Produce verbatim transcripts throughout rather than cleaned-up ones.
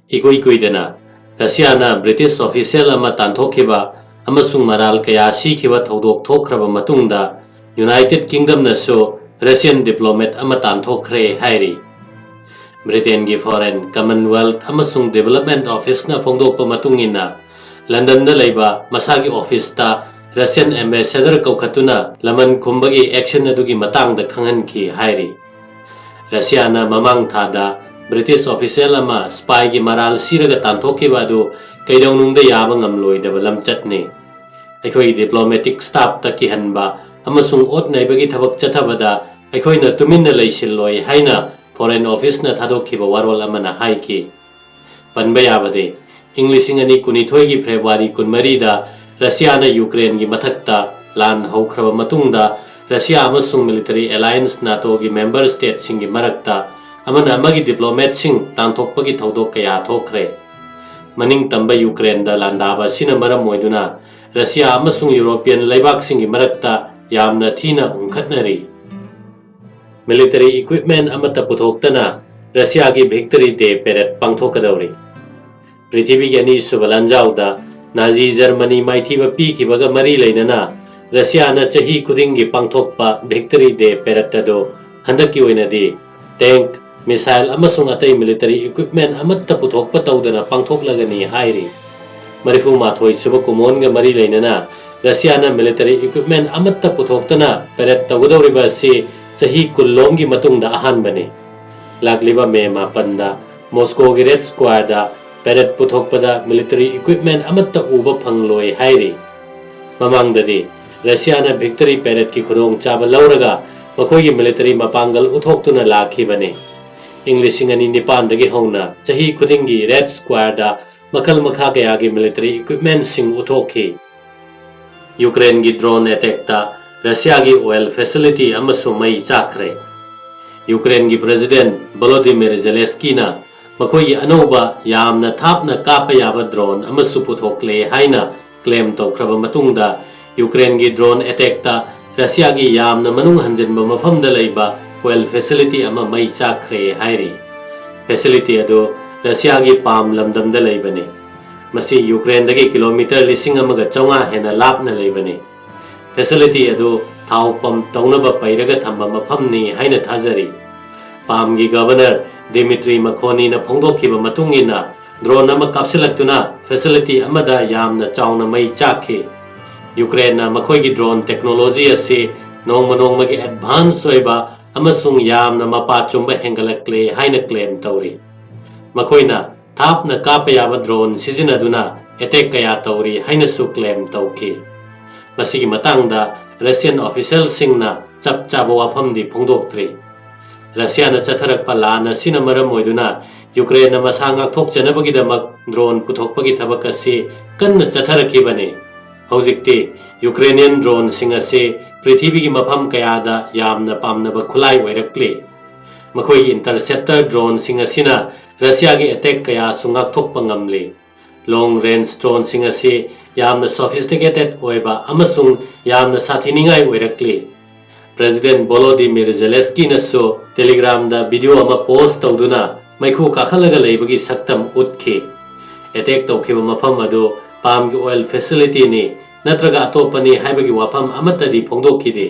ꯏꯀꯨꯏ ꯀꯨꯏꯗꯅ ꯔꯁꯤꯌꯥꯅ British official ꯑꯃ ꯇꯥꯟꯊꯣꯛꯈꯤꯕ ꯑꯃꯁꯨꯡ ꯃꯔꯥꯜ ꯀꯌꯥ ꯁꯤꯈꯤꯕ ꯊꯧꯗꯣꯛ ꯊꯣꯛꯈ꯭ꯔꯕ ꯃꯇꯨꯡꯗ, ꯌꯨꯅꯥꯏꯇꯦꯗ ꯀꯤꯡꯗꯝꯅꯁꯨ ꯔꯁꯤꯌꯟ ꯗꯤꯄ꯭ꯂꯣꯃꯦꯠ ꯑꯃ ꯇꯥꯟꯊꯣꯛꯈ꯭ꯔꯦ ꯍꯥꯏꯔꯤ꯫ ꯕ꯭ꯔꯤꯇꯦꯟꯒꯤ ꯐꯣꯔꯦꯟ, ꯀꯃꯟꯋꯦꯜꯊ ꯑꯃꯁꯨꯡ ꯗꯤꯕꯦꯂꯞꯃꯦꯟꯠ ꯑꯣꯐꯤꯁꯅ ꯐꯣꯡꯗꯣꯛꯄ ꯃꯇꯨꯡ ꯏꯟꯅ, ꯂꯟꯗꯟꯗ ꯂꯩꯕ ꯃꯁꯥꯒꯤ ꯑꯣꯐꯤꯁꯇ ꯔꯁꯤꯌꯟ ꯑꯦꯝꯕꯦꯁꯦꯗꯔ ꯀꯧꯈꯠꯇꯨꯅ ꯂꯃꯟ ꯈꯨꯝꯕꯒꯤ ꯑꯦꯛꯁꯟ ꯑꯗꯨꯒꯤ ꯃꯇꯥꯡꯗ ꯈꯪꯍꯟꯈꯤ ꯍꯥꯏꯔꯤ꯫ ꯔꯁꯤꯌꯥꯅ ꯃꯃꯥꯡ ꯊꯥꯗ ꯕ꯭ꯔꯤꯇꯤꯁ ꯑꯣꯐꯤꯁꯤꯌꯦꯜ ꯑꯃ ꯁ꯭ꯄꯥꯏꯒꯤ ꯃꯔꯥꯜ ꯁꯤꯔꯒ ꯇꯥꯟꯊꯣꯛꯈꯤꯕ ꯑꯗꯨ ꯀꯩꯗꯧꯅꯨꯡꯗ ꯌꯥꯕ ꯉꯝꯂꯣꯏꯗꯕ ꯂꯝꯆꯠꯅꯤ꯫ ꯑꯩꯈꯣꯏꯒꯤ ꯗꯤꯄ꯭ꯂꯣꯃꯦꯇꯤꯛ ꯁ꯭ꯇꯥꯐꯇ ꯀꯤꯍꯟꯕ ꯑꯃꯁꯨꯡ ꯑꯣꯠ ꯅꯩꯕꯒꯤ ꯊꯕꯛ ꯆꯠꯊꯕꯗ ꯑꯩꯈꯣꯏꯅ ꯇꯨꯃꯤꯟꯅ ꯂꯩꯁꯤꯜꯂꯣꯏ ꯍꯥꯏꯅ ꯐꯣꯔꯦꯟ ꯑꯣꯐꯤꯁꯅ ꯊꯥꯗꯣꯛꯈꯤꯕ ꯋꯥꯔꯣꯜ ꯑꯃꯅ ꯍꯥꯏꯈꯤ꯫ ꯄꯟꯕ ꯌꯥꯕꯗꯤ, ꯏꯪ ꯂꯤꯁꯤꯡ ꯑꯅꯤ ꯀꯨꯟꯅꯤꯊꯣꯏꯒꯤ ꯐꯦꯕ꯭ꯔꯨꯋꯥꯔꯤ ꯀꯨꯟꯃꯔꯤꯗ ꯔꯁꯤꯌꯥꯅ ꯌꯨꯀ꯭ꯔꯦꯟꯒꯤ ꯃꯊꯛꯇ ꯂꯥꯟ ꯍꯧꯈ꯭ꯔꯕ ꯃꯇꯨꯡꯗ, ꯔꯁꯤꯌꯥ ꯑꯃꯁꯨꯡ ꯃꯤꯂꯤꯇꯔꯤ ꯑꯦꯂꯥꯌꯟꯁ ꯅꯥꯇꯣꯒꯤ ꯃꯦꯝꯕꯔ ꯁ꯭ꯇꯦꯠꯁꯤꯡꯒꯤ ꯃꯔꯛꯇ ꯑꯃꯅ ꯑꯃꯒꯤ ꯗꯤꯄ꯭ꯂꯣꯃꯦꯠꯁꯤꯡ ꯇꯥꯟꯊꯣꯛꯄꯒꯤ ꯊꯧꯗꯣꯛ ꯀꯌꯥ ꯊꯣꯛꯈ꯭ꯔꯦ꯫ ꯃꯅꯤꯡ ꯇꯝꯕ ꯌꯨꯀ꯭ꯔꯦꯟꯗ ꯂꯥꯟꯗꯥꯕ ꯑꯁꯤꯅ ꯃꯔꯝ ꯑꯣꯏꯗꯨꯅ ꯔꯁꯤꯌꯥ ꯑꯃꯁꯨꯡ ꯌꯨꯔꯣꯄꯤꯌꯟ ꯂꯩꯕꯥꯛꯁꯤꯡꯒꯤ ꯃꯔꯛꯇ ꯌꯥꯝꯅ ꯊꯤꯅ ꯎꯪꯈꯠꯅꯔꯤ꯫ ꯃꯤꯂꯤꯇꯔꯤ ꯏꯀ꯭ꯋꯤꯞꯃꯦꯟ ꯑꯃꯠꯇ ꯄꯨꯊꯣꯛꯇꯅ ꯔꯁꯤꯌꯥꯒꯤ ꯚꯤꯛꯇꯔꯤ ꯗꯦ ꯄꯦꯔꯦꯗ ꯄꯥꯡꯊꯣꯛꯀꯗꯧꯔꯤ꯫ ꯄ꯭ꯔꯤꯊꯤꯕꯤꯒꯤ ꯑꯅꯤꯁꯨꯕ ꯂꯥꯟꯖꯥꯎꯗ ꯅꯥꯖꯤ ꯖꯔꯃꯅꯤ ꯃꯥꯏꯊꯤꯕ ꯄꯤꯈꯤꯕꯒ ꯃꯔꯤ ꯂꯩꯅꯅ ꯔꯁꯤꯌꯥꯅ ꯆꯍꯤ ꯈꯨꯗꯤꯡꯒꯤ ꯄꯥꯡꯊꯣꯛꯄ ꯚꯤꯛꯇꯔꯤ ꯗꯦ ꯄꯦꯔꯦꯗ ꯑꯗꯨ ꯍꯟꯗꯛꯀꯤ ꯑꯣꯏꯅꯗꯤ ꯇꯦꯡꯛ, ꯃꯤꯁꯥꯏꯜ ꯑꯃꯁꯨꯡ ꯑꯇꯩ ꯃꯤꯂꯤꯇꯔꯤ ꯏꯀ꯭ꯋꯤꯞꯃꯦꯟ ꯑꯃꯠꯇ ꯄꯨꯊꯣꯛꯄ ꯇꯧꯗꯅ ꯄꯥꯡꯊꯣꯛꯂꯒꯅꯤ ꯍꯥꯏꯔꯤ꯫ ꯃꯔꯤꯐꯨ ꯃꯥꯊꯣꯏ ꯁꯨꯕ ꯀꯨꯝꯑꯣꯟꯒ ꯃꯔꯤ ꯂꯩꯅꯅ ꯔꯁꯤꯌꯥꯅ ꯃꯤꯂꯤꯇꯔꯤ ꯏꯀ꯭ꯋꯤꯞꯃꯦꯟ ꯑꯃꯠꯇ ꯄꯨꯊꯣꯛꯇꯅ ꯄꯦꯔꯦꯗ ꯇꯧꯒꯗꯧꯔꯤꯕ ꯑꯁꯤ ꯆꯍꯤ ꯀꯨꯟꯂꯣꯝꯒꯤ ꯃꯇꯨꯡꯗ ꯑꯍꯥꯟꯕꯅꯤ꯫ ꯂꯥꯛꯂꯤꯕ ꯃꯦ ꯃꯥꯄꯟꯗ ꯃꯣꯁꯀꯣꯒꯤ ꯔꯦꯗ ꯁ꯭ꯀ꯭ꯋꯥꯔꯗ ꯄꯦꯔꯦꯗ ꯄꯨꯊꯣꯛꯄꯗ ꯃꯤꯂꯤꯇꯔꯤ ꯏꯀ꯭ꯋꯤꯞꯃꯦꯟ ꯑꯃꯠꯇ ꯎꯕ ꯐꯪꯂꯣꯏ ꯍꯥꯏꯔꯤ꯫ ꯃꯃꯥꯡꯗꯗꯤ ꯔꯁꯤꯌꯥꯅ ꯚꯤꯛꯇꯔꯤ ꯄꯦꯔꯦꯗꯀꯤ ꯈꯨꯗꯣꯡꯆꯥꯕ ꯂꯧꯔꯒ ꯃꯈꯣꯏꯒꯤ ꯃꯤꯂꯤꯇꯔꯤ ꯃꯄꯥꯡꯒꯜ ꯎꯠꯊꯣꯛꯇꯨꯅ ꯂꯥꯛꯈꯤꯕꯅꯤ꯫ ꯏꯪ ꯂꯤꯁꯤꯡ ꯑꯅꯤ ꯅꯤꯄꯥꯟꯗꯒꯤ ꯍꯧꯅ ꯆꯍꯤ ꯈꯨꯗꯤꯡꯒꯤ ꯔꯦꯗ ꯁ꯭ꯀ꯭ꯋꯥꯔꯗ ꯃꯈꯜ ꯃꯈꯥ ꯀꯌꯥꯒꯤ ꯃꯤꯂꯤꯇꯔꯤ ꯏꯀ꯭ꯋꯤꯞꯃꯦꯟꯁꯤꯡ ꯎꯠꯊꯣꯛꯈꯤ꯫ ꯌꯨꯀ꯭ꯔꯦꯟꯒꯤ ꯗ꯭ꯔꯣꯟ ꯑꯦꯇꯦꯛꯇ ꯔꯁꯤꯌꯥꯒꯤ ꯑꯣꯏꯜ ꯐꯦꯁꯤꯂꯤꯇꯤ ꯑꯃꯁꯨ ꯃꯩ ꯆꯥꯛꯈ꯭ꯔꯦ꯫ ꯌꯨꯀ꯭ꯔꯦꯟꯒꯤ ꯄ꯭ꯔꯦꯁꯤꯗꯦꯟꯠ ꯚꯣꯂꯣꯗꯤꯃꯤꯔ ꯖꯦꯂꯦꯁꯀꯤꯅ ꯃꯈꯣꯏꯒꯤ ꯑꯅꯧꯕ ꯌꯥꯝꯅ ꯊꯥꯞꯅ ꯀꯥꯞꯄ ꯌꯥꯕ ꯗ꯭ꯔꯣꯟ ꯑꯃꯁꯨ ꯄꯨꯊꯣꯛꯂꯦ ꯍꯥꯏꯅ ꯀ꯭ꯂꯦꯝ ꯇꯧꯈ꯭ꯔꯕ ꯃꯇꯨꯡꯗ, ꯌꯨꯀ꯭ꯔꯦꯟꯒꯤ ꯗ꯭ꯔꯣꯟ ꯑꯦꯇꯦꯛꯇ ꯔꯁꯤꯌꯥꯒꯤ ꯌꯥꯝꯅ ꯃꯅꯨꯡ ꯍꯟꯖꯤꯟꯕ ꯃꯐꯝꯗ ꯂꯩꯕ ꯑꯣꯏꯜ ꯐꯦꯁꯤꯂꯤꯇꯤ ꯑꯃ ꯃꯩ ꯆꯥꯛꯈ꯭ꯔꯦ ꯍꯥꯏꯔꯤ꯫ ꯐꯦꯁꯤꯂꯤꯇꯤ ꯑꯗꯨ ꯔꯁꯤꯌꯥꯒꯤ ꯄꯥꯝ ꯂꯝꯗꯝꯗ ꯂꯩꯕꯅꯤ꯫ ꯃꯁꯤ ꯌꯨꯀ꯭ꯔꯦꯟꯗꯒꯤ ꯀꯤꯂꯣꯃꯤꯇꯔ ꯂꯤꯁꯤꯡ ꯑꯃꯒ ꯆꯥꯝꯃꯉꯥ ꯍꯦꯟꯅ ꯂꯥꯞꯅ ꯂꯩꯕꯅꯤ꯫ ꯐꯦꯁꯤꯂꯤꯇꯤ ꯑꯗꯨ ꯊꯥꯎ ꯄꯝꯞ ꯇꯧꯅꯕ ꯄꯩꯔꯒ ꯊꯝꯕ ꯃꯐꯝꯅꯤ ꯍꯥꯏꯅ ꯊꯥꯖꯔꯤ꯫ ꯄꯥꯝꯒꯤ ꯒꯚꯔꯅꯔ ꯗꯤꯃꯤꯇ꯭ꯔꯤ ꯃꯈꯣꯅꯤꯅ ꯐꯣꯡꯗꯣꯛꯈꯤꯕ ꯃꯇꯨꯡ ꯏꯟꯅ, ꯗ꯭ꯔꯣꯟ ꯑꯃ ꯀꯥꯞꯁꯤꯜꯂꯛꯇꯨꯅ ꯐꯦꯁꯤꯂꯤꯇꯤ ꯑꯃꯗ ꯌꯥꯝꯅ ꯆꯥꯎꯅ ꯃꯩ ꯆꯥꯛꯈꯤ꯫ ꯌꯨꯀ꯭ꯔꯦꯟꯅ ꯃꯈꯣꯏꯒꯤ ꯗ꯭ꯔꯣꯟ ꯇꯦꯛꯅꯣꯂꯣꯖꯤ ꯑꯁꯤ ꯅꯣꯡꯃ ꯅꯣꯡꯃꯒꯤ ꯑꯦꯗꯚꯥꯟꯁ ꯑꯣꯏꯕ ꯑꯃꯁꯨꯡ ꯌꯥꯝꯅ ꯃꯄꯥ ꯆꯨꯝꯕ ꯍꯦꯟꯒꯠꯂꯛꯂꯦ ꯍꯥꯏꯅ ꯀ꯭ꯂꯦꯝ ꯇꯧꯔꯤ꯫ ꯃꯈꯣꯏꯅ ꯊꯥꯞꯅ ꯀꯥꯞꯄ ꯌꯥꯕ ꯗ꯭ꯔꯣꯟ ꯁꯤꯖꯤꯟꯅꯗꯨꯅ ꯑꯦꯇꯦꯛ ꯀꯌꯥ ꯇꯧꯔꯤ ꯍꯥꯏꯅꯁꯨ ꯀ꯭ꯂꯦꯝ ꯇꯧꯈꯤ꯫ ꯃꯁꯤꯒꯤ ꯃꯇꯥꯡꯗ ꯔꯁꯤꯌꯟ ꯑꯣꯐꯤꯁꯤꯌꯦꯜꯁꯤꯡꯅ ꯆꯞ ꯆꯥꯕ ꯋꯥꯐꯝꯗꯤ ꯐꯣꯡꯗꯣꯛꯇ꯭ꯔꯤ꯫ ꯔꯁꯤꯌꯥꯅ ꯆꯠꯊꯔꯛꯄ ꯂꯥꯟ ꯑꯁꯤꯅ ꯃꯔꯝ ꯑꯣꯏꯗꯨꯅ ꯌꯨꯀ꯭ꯔꯦꯟꯅ ꯃꯁꯥ ꯉꯥꯛꯊꯣꯛꯆꯅꯕꯒꯤꯗꯃꯛ ꯗ꯭ꯔꯣꯟ ꯄꯨꯊꯣꯛꯄꯒꯤ ꯊꯕꯛ ꯑꯁꯤ ꯀꯟꯅ ꯆꯠꯊꯔꯛꯈꯤꯕꯅꯤ꯫ ꯍꯧꯖꯤꯛꯇꯤ ꯌꯨꯀ꯭ꯔꯦꯅꯤꯌꯟ ꯗ꯭ꯔꯣꯟꯁꯤꯡ ꯑꯁꯤ ꯄ꯭ꯔꯤꯊꯤꯕꯤꯒꯤ ꯃꯐꯝ ꯀꯌꯥꯗ ꯌꯥꯝꯅ ꯄꯥꯝꯅꯕ ꯈꯨꯠꯂꯥꯏ ꯑꯣꯏꯔꯛꯂꯤ꯫ ꯃꯈꯣꯏꯒꯤ ꯏꯟꯇꯔꯁꯦꯞꯇꯔ ꯗ꯭ꯔꯣꯟꯁꯤꯡ ꯑꯁꯤꯅ ꯔꯁꯤꯌꯥꯒꯤ ꯑꯦꯇꯦꯛ ꯀꯌꯥꯁꯨ ꯉꯥꯛꯊꯣꯛꯄ ꯉꯝꯂꯤ꯫ ꯂꯣꯡ ꯔꯦꯟꯖ ꯗ꯭ꯔꯣꯟꯁꯤꯡ ꯑꯁꯤ ꯌꯥꯝꯅ ꯁꯣꯐꯤꯁꯇꯤꯀꯦꯇꯦꯗ ꯑꯣꯏꯕ ꯑꯃꯁꯨꯡ ꯌꯥꯝꯅ ꯁꯥꯊꯤꯅꯤꯡꯉꯥꯏ ꯑꯣꯏꯔꯛꯂꯤ꯫ ꯄ꯭ꯔꯦꯁꯤꯗꯦꯟꯠ ꯚꯣꯂꯣꯗꯤꯃꯤꯔ ꯖꯦꯂꯦꯁꯀꯤꯅꯁꯨ ꯇꯦꯂꯤꯒ꯭ꯔꯥꯝꯗ ꯚꯤꯗꯤꯑꯣ ꯑꯃ ꯄꯣꯁ꯭ꯠ ꯇꯧꯗꯨꯅ ꯃꯩꯈꯨ ꯀꯥꯈꯠꯂꯒ ꯂꯩꯕꯒꯤ ꯁꯛꯇꯝ ꯎꯠꯈꯤ꯫ ꯑꯦꯇꯦꯛ ꯇꯧꯈꯤꯕ ꯃꯐꯝ ꯑꯗꯨ ꯄꯥꯝꯒꯤ ꯑꯣꯏꯜ ꯐꯦꯁꯤꯂꯤꯇꯤꯅꯤ ꯅꯠꯇ꯭ꯔꯒ ꯑꯇꯣꯞꯄꯅꯤ ꯍꯥꯏꯕꯒꯤ ꯋꯥꯐꯝ ꯑꯃꯠꯇꯗꯤ ꯐꯣꯡꯗꯣꯛꯈꯤꯗꯦ꯫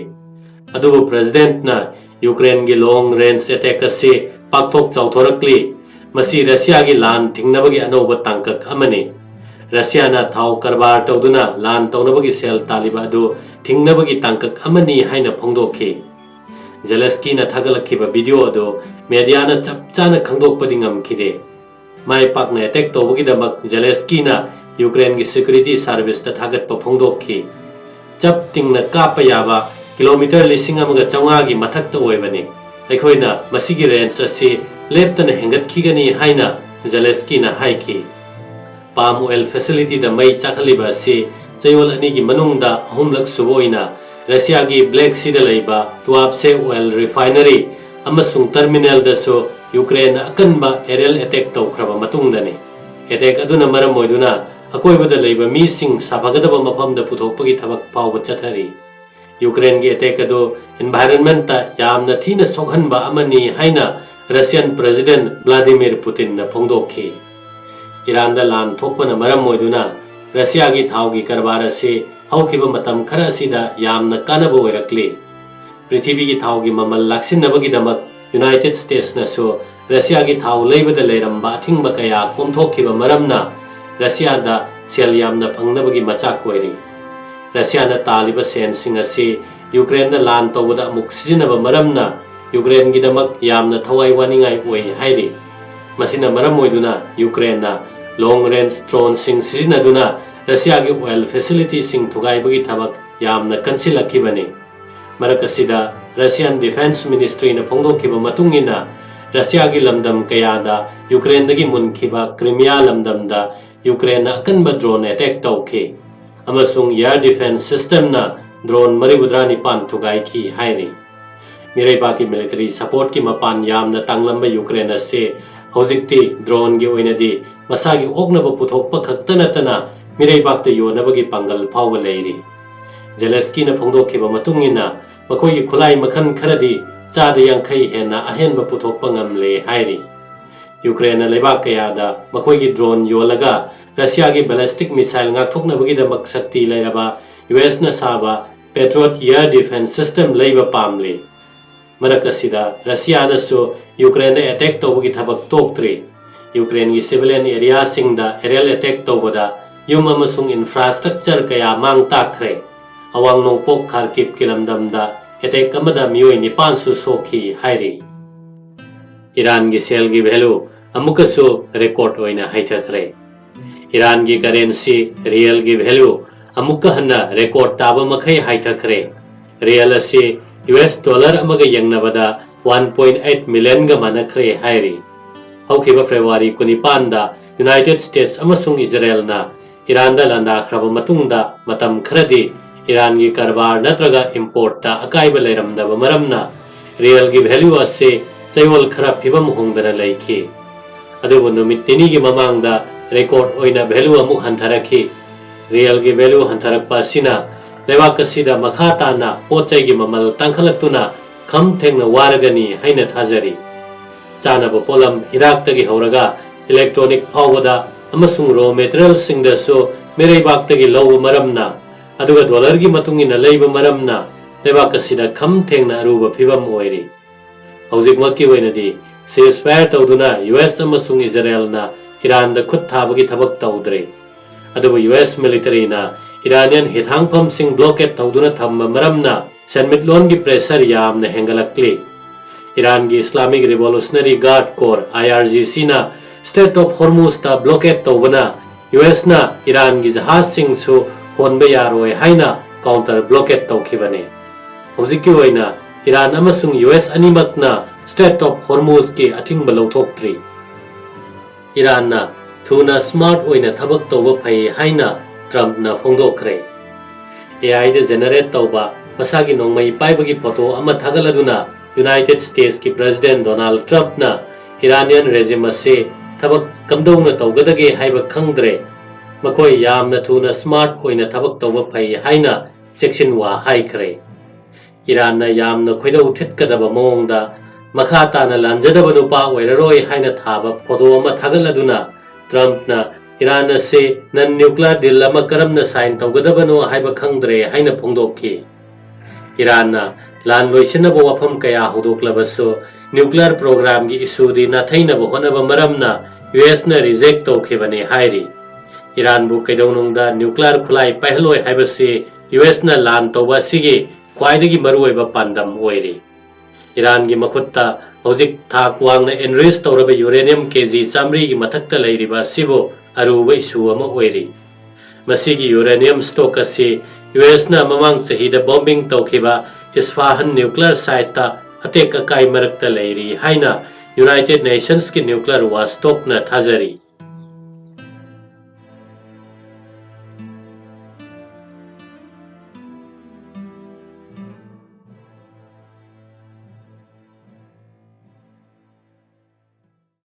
ꯑꯗꯨꯕꯨ ꯄ꯭ꯔꯦꯁꯤꯗꯦꯟꯠꯅ ꯌꯨꯀ꯭ꯔꯦꯟꯒꯤ ꯂꯣꯡ ꯔꯦꯟꯖ ꯑꯦꯇꯦꯛ ꯑꯁꯤ ꯄꯥꯛꯊꯣꯛ ꯆꯥꯎꯊꯣꯔꯛꯂꯤ, ꯃꯁꯤ ꯔꯁꯤꯌꯥꯒꯤ ꯂꯥꯟ ꯊꯤꯡꯅꯕꯒꯤ ꯑꯅꯧꯕ ꯇꯥꯡꯀꯛ ꯑꯃꯅꯤ꯫ ꯔꯁꯤꯌꯥꯅ ꯊꯥꯎ ꯀꯔꯕꯥꯔ ꯇꯧꯗꯨꯅ ꯂꯥꯟ ꯇꯧꯅꯕꯒꯤ ꯁꯦꯜ ꯇꯥꯜꯂꯤꯕ ꯑꯗꯨ ꯊꯤꯡꯅꯕꯒꯤ ꯇꯥꯡꯀꯛ ꯑꯃꯅꯤ ꯍꯥꯏꯅ ꯐꯣꯡꯗꯣꯛꯈꯤ꯫ ꯖꯦꯂꯦꯁꯀꯤꯅ ꯊꯥꯒꯠꯂꯛꯈꯤꯕ ꯚꯤꯗꯤꯑꯣ ꯑꯗꯨ ꯃꯦꯗꯤꯌꯥꯅ ꯆꯞ ꯆꯥꯅ ꯈꯪꯗꯣꯛꯄꯗꯤ ꯉꯝꯈꯤꯗꯦ꯫ ꯃꯥꯏ ꯄꯥꯛꯅ ꯑꯦꯇꯦꯛ ꯇꯧꯕꯒꯤꯗꯃꯛ ꯖꯦꯂꯦꯁꯀꯤꯅ ꯌꯨꯀ꯭ꯔꯦꯟꯒꯤ ꯁꯦꯀ꯭ꯌꯨꯔꯤꯇꯤ ꯁꯥꯔꯚꯤꯁꯇ ꯊꯥꯒꯠꯄ ꯐꯣꯡꯗꯣꯛꯈꯤ꯫ ꯆꯞ ꯇꯤꯡꯅ ꯀꯥꯞꯄ ꯌꯥꯕ ꯀꯤꯂꯣꯃꯤꯇꯔ ꯂꯤꯁꯤꯡ ꯑꯃꯒ ꯆꯥꯝꯃꯉꯥꯒꯤ ꯃꯊꯛꯇ ꯑꯣꯏꯕꯅꯤ꯫ ꯑꯩꯈꯣꯏꯅ ꯃꯁꯤꯒꯤ ꯔꯦꯟꯖ ꯑꯁꯤ ꯂꯦꯞꯇꯅ ꯍꯦꯟꯒꯠꯈꯤꯒꯅꯤ ꯍꯥꯏꯅ ꯖꯦꯂꯦꯁꯀꯤꯅ ꯍꯥꯏꯈꯤ꯫ ꯄꯥꯝ ꯑꯣꯏꯜ ꯐꯦꯁꯤꯂꯤꯇꯤꯗ ꯃꯩ ꯆꯥꯛꯍꯜꯂꯤꯕ ꯑꯁꯤ ꯆꯌꯣꯜ ꯑꯅꯤꯒꯤ ꯃꯅꯨꯡꯗ ꯑꯍꯨꯝꯂꯛ ꯁꯨꯕ ꯑꯣꯏꯅ ꯔꯁꯤꯌꯥꯒꯤ ꯕ꯭ꯂꯦꯛ ꯁꯤꯗ ꯂꯩꯕ ꯇꯨꯋꯥꯞꯁꯦ ꯑꯣꯏꯜ ꯔꯤꯐꯥꯏꯅꯔꯤ ꯑꯃꯁꯨꯡ ꯇꯔꯃꯤꯅꯦꯜꯗꯁꯨ ꯌꯨꯀ꯭ꯔꯦꯟꯅ ꯑꯀꯟꯕ ꯑꯦꯔꯤꯌꯦꯜ ꯑꯦꯇꯦꯛ ꯇꯧꯈ꯭ꯔꯕ ꯃꯇꯨꯡꯗꯅꯤ꯫ ꯑꯦꯇꯦꯛ ꯑꯗꯨꯅ ꯃꯔꯝ ꯑꯣꯏꯗꯨꯅ ꯑꯀꯣꯏꯕꯗ ꯂꯩꯕ ꯃꯤꯁꯤꯡ ꯁꯥꯐꯒꯗꯕ ꯃꯐꯝꯗ ꯄꯨꯊꯣꯛꯄꯒꯤ ꯊꯕꯛ ꯐꯥꯎꯕ ꯆꯠꯊꯔꯤ꯫ ꯌꯨꯀ꯭ꯔꯦꯟꯒꯤ ꯑꯦꯇꯦꯛ ꯑꯗꯨ ꯏꯟꯚꯥꯏꯔꯟꯃꯦꯟꯠꯇ ꯌꯥꯝꯅ ꯊꯤꯅ ꯁꯣꯛꯍꯟꯕ ꯑꯃꯅꯤ ꯍꯥꯏꯅ ꯔꯁꯤꯌꯥꯟ ꯄ꯭ꯔꯦꯁꯤꯗꯦꯟꯠ ꯚ꯭ꯂꯥꯗꯤꯃꯤꯔ ꯄꯨꯇꯤꯟꯅ ꯐꯣꯡꯗꯣꯛꯈꯤ꯫ ꯏꯔꯥꯟꯗ ꯂꯥꯟ ꯊꯣꯛꯄꯅ ꯃꯔꯝ ꯑꯣꯏꯗꯨꯅ ꯔꯁꯤꯌꯥꯒꯤ ꯊꯥꯎꯒꯤ ꯀꯔꯕꯥꯔ ꯑꯁꯤ ꯍꯧꯈꯤꯕ ꯃꯇꯝ ꯈꯔ ꯑꯁꯤꯗ ꯌꯥꯝꯅ ꯀꯥꯟꯅꯕ ꯑꯣꯏꯔꯛꯂꯤ꯫ ꯄ꯭ꯔꯤꯊꯤꯕꯤꯒꯤ ꯊꯥꯎꯒꯤ ꯃꯃꯜ ꯂꯥꯛꯁꯤꯟꯅꯕꯒꯤꯗꯃꯛ ꯌꯨꯅꯥꯏꯇꯦꯗ ꯁ꯭ꯇꯦꯠꯁꯅꯁꯨ ꯔꯁꯤꯌꯥꯒꯤ ꯊꯥꯎ ꯂꯩꯕꯗ ꯂꯩꯔꯝꯕ ꯑꯊꯤꯡꯕ ꯀꯌꯥ ꯀꯣꯝꯊꯣꯛꯈꯤꯕ ꯃꯔꯝꯅ ꯔꯁꯤꯌꯥꯗ ꯁꯦꯜ ꯌꯥꯝꯅ ꯐꯪꯅꯕꯒꯤ ꯃꯆꯥꯛ ꯑꯣꯏꯔꯤ꯫ ꯔꯁꯤꯌꯥꯅ ꯇꯥꯜꯂꯤꯕ ꯁꯦꯟꯁꯤꯡ ꯑꯁꯤ ꯌꯨꯀ꯭ꯔꯦꯟꯗ ꯂꯥꯟ ꯇꯧꯕꯗ ꯑꯃꯨꯛ ꯁꯤꯖꯤꯟꯅꯕ ꯃꯔꯝꯅ ꯌꯨꯀ꯭ꯔꯦꯟꯒꯤꯗꯃꯛ ꯌꯥꯝꯅ ꯊꯋꯥꯏ ꯋꯥꯅꯤꯡꯉꯥꯏ ꯑꯣꯏ ꯍꯥꯏꯔꯤ꯫ ꯃꯁꯤꯅ ꯃꯔꯝ ꯑꯣꯏꯗꯨꯅ ꯌꯨꯀ꯭ꯔꯦꯟꯅ ꯂꯣꯡ ꯔꯦꯟꯖ ꯗ꯭ꯔꯣꯟꯁꯤꯡ ꯁꯤꯖꯤꯟꯅꯗꯨꯅ ꯔꯁꯤꯌꯥꯒꯤ ꯑꯣꯏꯜ ꯐꯦꯁꯤꯂꯤꯇꯤꯁꯤꯡ ꯊꯨꯒꯥꯏꯕꯒꯤ ꯊꯕꯛ ꯌꯥꯝꯅ ꯀꯟꯁꯤꯜꯂꯛꯈꯤꯕꯅꯤ꯫ ꯃꯔꯛ ꯑꯁꯤꯗ ꯔꯁꯤꯌꯥꯟ ꯗꯤꯐꯦꯟꯁ ꯃꯤꯅꯤꯁꯇ꯭ꯔꯤꯅ ꯐꯣꯡꯗꯣꯛꯈꯤꯕ ꯃꯇꯨꯡ ꯏꯟꯅ, ꯔꯁꯤꯌꯥꯒꯤ ꯂꯝꯗꯝ ꯀꯌꯥꯗ ꯌꯨꯀ꯭ꯔꯦꯟꯗꯒꯤ ꯃꯨꯟꯈꯤꯕ ꯀ꯭ꯔꯤꯃꯤꯌꯥ ꯂꯝꯗꯝꯗ ꯌꯨꯀ꯭ꯔꯦꯟꯅ ꯑꯀꯟꯕ ꯗ꯭ꯔꯣꯟ ꯑꯦꯇꯦꯛ ꯇꯧꯈꯤ ꯑꯃꯁꯨꯡ ꯑꯦꯌꯔ ꯗꯤꯐꯦꯟꯁ ꯁꯤꯁꯇꯦꯝꯅ ꯗ꯭ꯔꯣꯟ ꯃꯔꯤꯐꯨꯇꯔꯥ ꯅꯤꯄꯥꯟ ꯊꯨꯒꯥꯏꯈꯤ ꯍꯥꯏꯔꯤ꯫ ꯃꯤꯔꯩꯕꯥꯛꯀꯤ ꯃꯤꯂꯤꯇꯔꯤ ꯁꯄꯣꯔꯠꯀꯤ ꯃꯄꯥꯟ ꯌꯥꯝꯅ ꯇꯥꯡꯂꯝꯕ ꯌꯨꯀ꯭ꯔꯦꯟ ꯑꯁꯤ ꯍꯧꯖꯤꯛꯇꯤ ꯗ꯭ꯔꯣꯟꯒꯤ ꯑꯣꯏꯅꯗꯤ ꯃꯁꯥꯒꯤ ꯑꯣꯛꯅꯕ ꯄꯨꯊꯣꯛꯄ ꯈꯛꯇ ꯅꯠꯇꯅ ꯃꯤꯔꯩꯕꯥꯛꯇ ꯌꯣꯟꯅꯕꯒꯤ ꯄꯥꯡꯒꯜ ꯐꯥꯎꯕ ꯂꯩꯔꯤ꯫ ꯖꯦꯂꯦꯁꯀꯤꯅ ꯐꯣꯡꯗꯣꯛꯈꯤꯕ ꯃꯇꯨꯡ ꯏꯟꯅ, ꯃꯈꯣꯏꯒꯤ ꯈꯨꯠꯂꯥꯏ ꯃꯈꯜ ꯈꯔꯗꯤ ꯆꯥꯗ ꯌꯥꯡꯈꯩ ꯍꯦꯟꯅ ꯑꯍꯦꯟꯕ ꯄꯨꯊꯣꯛꯄ ꯉꯝꯂꯦ ꯍꯥꯏꯔꯤ꯫ ꯌꯨꯀ꯭ꯔꯦꯟꯅ ꯂꯩꯕꯥꯛ ꯀꯌꯥꯗ ꯃꯈꯣꯏꯒꯤ ꯗ꯭ꯔꯣꯟ ꯌꯣꯜꯂꯒ ꯔꯁꯤꯌꯥꯒꯤ ꯕꯦꯂꯤꯁꯇꯤꯛ ꯃꯤꯁꯥꯏꯜ ꯉꯥꯛꯊꯣꯛꯅꯕꯒꯤꯗꯃꯛ ꯁꯛꯇꯤ ꯂꯩꯔꯕ ꯌꯨ ꯑꯦꯁꯅ ꯁꯥꯕ ꯄꯦꯇ꯭ꯔꯣꯠ ꯑꯦꯌꯔ ꯗꯤꯐꯦꯟꯁ ꯁꯤꯁꯇꯦꯝ ꯂꯩꯕ ꯄꯥꯝꯂꯤ꯫ ꯃꯔꯛ ꯑꯁꯤꯗ, ꯔꯁꯤꯌꯥꯅꯁꯨ ꯌꯨꯀ꯭ꯔꯦꯟꯗ ꯑꯦꯇꯦꯛ ꯇꯧꯕꯒꯤ ꯊꯕꯛ ꯇꯣꯛꯇ꯭ꯔꯤ꯫ ꯌꯨꯀ꯭ꯔꯦꯟꯒꯤ ꯁꯤꯚꯤꯂꯤꯌꯟ ꯑꯦꯔꯤꯌꯥꯁꯤꯡꯗ ꯑꯦꯔꯤꯌꯦꯜ ꯑꯦꯇꯦꯛ ꯇꯧꯕꯗ ꯌꯨꯝ ꯑꯃꯁꯨꯡ ꯏꯟꯐ꯭ꯔꯥꯁꯇ꯭ꯔꯛꯆꯔ ꯀꯌꯥ ꯃꯥꯡ ꯇꯥꯛꯈ꯭ꯔꯦ꯫ ꯑꯋꯥꯡ ꯅꯣꯡꯄꯣꯛ ꯈꯥꯔꯀꯤꯚꯀꯤ ꯂꯝꯗꯝꯗ ꯑꯦꯇꯦꯛ ꯑꯃꯗ ꯃꯤꯑꯣꯏ ꯅꯤꯄꯥꯟꯁꯨ ꯁꯣꯛꯈꯤ ꯍꯥꯏꯔꯤ꯫ ꯏꯔꯥꯟꯒꯤ ꯁꯦꯜꯒꯤ ꯚꯦꯂꯨ ꯑꯃꯨꯛꯀꯁꯨ ꯔꯦꯀꯣꯔꯗ ꯑꯣꯏꯅ ꯍꯩꯊꯈ꯭ꯔꯦ꯫ ꯏꯔꯥꯟꯒꯤ ꯀꯔꯦꯟꯁꯤ ꯔꯤꯌꯦꯜꯒꯤ ꯚꯦꯂꯨ ꯑꯃꯨꯛꯀ ꯍꯟꯅ ꯔꯦꯀꯣꯔꯗ ꯇꯥꯕ ꯃꯈꯩ ꯍꯥꯏꯊꯈ꯭ꯔꯦ꯫ ꯔꯤꯌꯦꯜ ꯑꯁꯤ ꯌꯨ ꯑꯦꯁ ꯗꯣꯂꯔ ꯑꯃꯒ ꯌꯦꯡꯅꯕꯗ ꯋꯥꯟ ꯄꯣꯏꯟꯠ ꯑꯩꯠ ꯃꯤꯂꯤꯌꯟꯒ ꯃꯥꯟꯅꯈ꯭ꯔꯦ ꯍꯥꯏꯔꯤ꯫ ꯍꯧꯈꯤꯕ ꯐꯦꯕ꯭ꯔꯨꯋꯥꯔꯤ ꯀꯨꯟꯅꯤꯄꯥꯟꯗ ꯌꯨꯅꯥꯏꯇꯦꯗ ꯁ꯭ꯇꯦꯠꯁ ꯑꯃꯁꯨꯡ ꯏꯖꯔꯦꯜꯅ ꯏꯔꯥꯟꯗ ꯂꯥꯟꯗꯥꯈ꯭ꯔꯕ ꯃꯇꯨꯡꯗ ꯃꯇꯝ ꯈꯔꯗꯤ ꯏꯔꯥꯟꯒꯤ ꯀꯔꯕꯥꯔ ꯅꯠꯇ꯭ꯔꯒ ꯏꯝꯄꯣꯔꯠꯇ ꯑꯀꯥꯏꯕ ꯂꯩꯔꯝꯗꯕ ꯃꯔꯝꯅ ꯔꯤꯌꯦꯜꯒꯤ ꯚꯦꯂꯨ ꯑꯁꯤ ꯆꯌꯣꯜ ꯈꯔ ꯐꯤꯕꯝ ꯍꯣꯡꯗꯅ ꯂꯩꯈꯤ꯫ ꯑꯗꯨꯕꯨ ꯅꯨꯃꯤꯠ ꯅꯤꯅꯤꯒꯤ ꯃꯃꯥꯡꯗ ꯔꯦꯀꯣꯔꯗ ꯑꯣꯏꯅ ꯚꯦꯂꯨ ꯑꯃꯨꯛ ꯍꯟꯊꯔꯛꯈꯤ꯫ ꯔꯤꯌꯦꯜꯒꯤ ꯚꯦꯂꯨ ꯍꯟꯊꯔꯛꯄ ꯑꯁꯤꯅ ꯂꯩꯕꯥꯛ ꯑꯁꯤꯗ ꯃꯈꯥ ꯇꯥꯅ ꯄꯣꯠ ꯆꯩꯒꯤ ꯃꯃꯜ ꯇꯥꯡꯈꯠꯂꯛꯇꯨꯅ ꯈꯝ ꯊꯦꯡꯅ ꯋꯥꯔꯒꯅꯤ ꯍꯥꯏꯅ ꯊꯥꯖꯔꯤ꯫ ꯆꯥꯅꯕ ꯄꯣꯠꯂꯝ, ꯍꯤꯗꯥꯛꯇꯒꯤ ꯍꯧꯔꯒ electronic ꯐꯥꯎꯕꯗ, ꯑꯃꯁꯨꯡ raw materialꯁꯤꯡꯗꯁꯨ ꯃꯤꯔꯩꯕꯥꯛꯇꯒꯤ ꯂꯧꯕ ꯃꯔꯝꯅ, ꯑꯗꯨꯒ dollarꯒꯤ ꯃꯇꯨꯡ ꯏꯟꯅ ꯂꯩꯕ ꯃꯔꯝꯅ, ꯂꯩꯕꯥꯛ ꯑꯁꯤꯗ ꯈꯝ ꯊꯦꯡꯅ ꯑꯔꯨꯕ ꯐꯤꯕꯝ ꯑꯣꯏꯔꯤ꯫ ꯍꯧꯖꯤꯛꯃꯛꯀꯤ ꯑꯣꯏꯅꯗꯤ ceasefire ꯇꯧꯗꯨꯅ ꯌꯨ ꯑꯦꯁ ꯑꯃꯁꯨꯡ ꯏꯖꯔꯦꯜꯅ ꯏꯔꯥꯟꯗ ꯈꯨꯠ ꯊꯥꯕꯒꯤ ꯊꯕꯛ ꯇꯧꯗ꯭ꯔꯤ꯫ ꯑꯗꯨꯕꯨ ꯌꯨ ꯑꯦꯁ militaryꯅ ꯏꯔꯥꯅꯤꯌꯟ ꯍꯤꯊꯥꯡꯐꯝꯁꯤꯡ blockade ꯇꯧꯗꯨꯅ ꯊꯝꯕ ꯃꯔꯝꯅ ꯁꯦꯟꯃꯤꯠꯂꯣꯟꯒꯤ pressure ꯌꯥꯝꯅ ꯍꯦꯟꯒꯠꯂꯛꯂꯤ꯫ ꯏꯔꯥꯟꯒꯤ Islamic Revolutionary Guard Corps, IRGCꯅ Strait of Hormuzꯇ blockade ꯇꯧꯕꯅ ꯌꯨ ꯑꯦꯁꯅ ꯏꯔꯥꯟꯒꯤ ꯖꯍꯥꯖꯁꯤꯡꯁꯨ ꯍꯣꯟꯕ ꯌꯥꯔꯣꯏ ꯍꯥꯏꯅ counter blockade ꯇꯧꯈꯤꯕꯅꯤ꯫ ꯍꯧꯖꯤꯛꯀꯤ ꯑꯣꯏꯅ ꯏꯔꯥꯟ ꯑꯃꯁꯨꯡ ꯌꯨ ꯑꯦꯁ ꯑꯅꯤꯃꯛꯅ Strait of Hormuzꯀꯤ ꯑꯊꯤꯡꯕ ꯂꯧꯊꯣꯛꯇ꯭ꯔꯤ꯫ ꯏꯔꯥꯟꯅ ꯊꯨꯅ smart ꯑꯣꯏꯅ ꯊꯕꯛ ꯇꯧꯕ ꯐꯩ ꯍꯥꯏꯅ ꯇ꯭ꯔꯝꯞꯅ ꯐꯣꯡꯗꯣꯛꯈ꯭ꯔꯦ꯫ ꯑꯦ ꯑꯥꯏꯗ generate ꯇꯧꯕ ꯃꯁꯥꯒꯤ ꯅꯣꯡꯃꯩ ꯄꯥꯏꯕꯒꯤ photo ꯑꯃ ꯊꯥꯒꯠꯂꯗꯨꯅ United Statesꯀꯤ President Donald Trumpꯅ Iranian regime ꯑꯁꯤ ꯊꯕꯛ ꯀꯝꯗꯧꯅ ꯇꯧꯒꯗꯒꯦ ꯍꯥꯏꯕ ꯈꯪꯗ꯭ꯔꯦ, ꯃꯈꯣꯏ ꯌꯥꯝꯅ ꯊꯨꯅ smart ꯑꯣꯏꯅ ꯊꯕꯛ ꯇꯧꯕ ꯐꯩ ꯍꯥꯏꯅ ꯆꯦꯛꯁꯤꯟꯋꯥ ꯍꯥꯏꯈ꯭ꯔꯦ꯫ ꯏꯔꯥꯟꯅ ꯌꯥꯝꯅ ꯈꯣꯏꯗꯧ ꯊꯤꯠꯀꯗꯕ ꯃꯑꯣꯡꯗ ꯃꯈꯥ ꯇꯥꯅ ꯂꯥꯟꯖꯗꯕ ꯅꯨꯄꯥ ꯑꯣꯏꯔꯔꯣꯏ ꯍꯥꯏꯅ ꯊꯥꯕ photo ꯑꯃ ꯊꯥꯒꯠꯂꯗꯨꯅ ꯇ꯭ꯔꯝꯞꯅ ꯏꯔꯥꯟ ꯑꯁꯤ non nuclear deal ꯑꯃ ꯀꯔꯝꯅ sign ꯇꯧꯒꯗꯕꯅꯣ ꯍꯥꯏꯕ ꯈꯪꯗ꯭ꯔꯦ ꯍꯥꯏꯅ ꯐꯣꯡꯗꯣꯛꯈꯤ꯫ ꯏꯔꯥꯟꯅ ꯂꯥꯟ ꯂꯣꯏꯁꯤꯟꯅꯕ ꯋꯥꯐꯝ ꯀꯌꯥ ꯍꯧꯗꯣꯛꯂꯕꯁꯨ nuclear programmeꯒꯤ issueꯗꯤ ꯅꯥꯊꯩꯅꯕ ꯍꯣꯠꯅꯕ ꯃꯔꯝꯅ ꯌꯨ ꯑꯦꯁꯅ reject ꯇꯧꯈꯤꯕꯅꯤ ꯍꯥꯏꯔꯤ꯫ ꯏꯔꯥꯟꯕꯨ ꯀꯩꯗꯧꯅꯨꯡꯗ nuclear ꯈꯨꯠꯂꯥꯏ ꯄꯥꯏꯍꯜꯂꯣꯏ ꯍꯥꯏꯕꯁꯤ ꯌꯨ ꯑꯦꯁꯅ ꯂꯥꯟ ꯇꯧꯕ ꯑꯁꯤꯒꯤ ꯈ꯭ꯋꯥꯏꯗꯒꯤ ꯃꯔꯨꯑꯣꯏꯕ ꯄꯥꯟꯗꯝ ꯑꯣꯏꯔꯤ꯫ ꯏꯔꯥꯟꯒꯤ ꯃꯈꯨꯠꯇ ꯍꯧꯖꯤꯛ ꯊꯥꯛ ꯋꯥꯡꯅ enrich ꯇꯧꯔꯕ uranium ꯀꯦ ꯖꯤ ꯆꯥꯃꯔꯤꯒꯤ ꯃꯊꯛꯇ ꯂꯩꯔꯤꯕ ꯑꯁꯤꯕꯨ ꯑꯔꯨꯕ issue ꯑꯃ ꯑꯣꯏꯔꯤ꯫ ꯃꯁꯤꯒꯤ uranium stock ꯑꯁꯤ ꯌꯨ ꯑꯦꯁꯅ ꯃꯃꯥꯡ ꯆꯍꯤꯗ bombing ꯇꯧꯈꯤꯕ ꯏꯁꯐꯥꯍꯟ nuclear siteꯇ ꯑꯇꯦꯛ ꯑꯀꯥꯏ ꯃꯔꯛꯇ ꯂꯩꯔꯤ ꯍꯥꯏꯅ United Nationsꯀꯤ nuclear watchdogꯅ ꯊꯥꯖꯔꯤ꯫